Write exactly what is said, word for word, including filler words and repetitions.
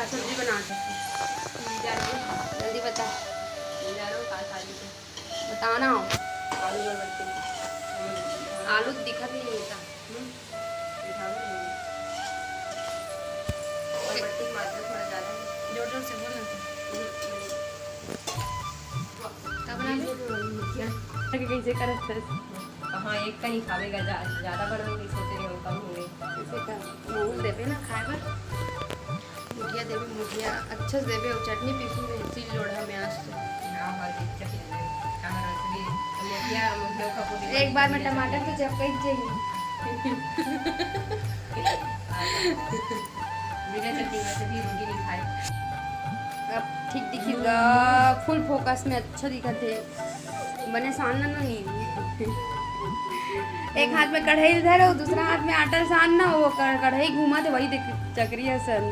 सब्जी बना सकते। जल्दी बता। बताना हो। आलू बरबट्टी। आलू दिखत नहीं मिलता। हम्म। बरबट्टी की मात्रा थोड़ा ज़्यादा है। जोर जोर से बोल ना। हम्म। का बना ले? कैसे करत हस? कहाँ एक का नहीं खावेगा, जा-, ज़्यादा बना होगी, सोचे रहे हम कम होंगे। इसे का, मुँह देबे ना खाए बर। मुठिया देबे, मुठिया अच्छा से देबे, अउ चटनी पीसू में सिल लोढ़ा में आज तो। हाँ, हाँ, ठीक, चटनी में। कहाँ रख दी? मुठिया, मुठिया का पूरी एक बार में टमाटर तो जब कहीं चाहिए। बिना चटनी वैसे भी रोटी नहीं खाए। अब ठीक दिखी गा, full focus में अच्छा दिखत हे। बने सान ना नहीं। एक हाथ में कढ़ाई धरे हो, दूसरा हाथ में आटा सान ना हो, कढ़ाई घुमा थे वही देख चक्री असन।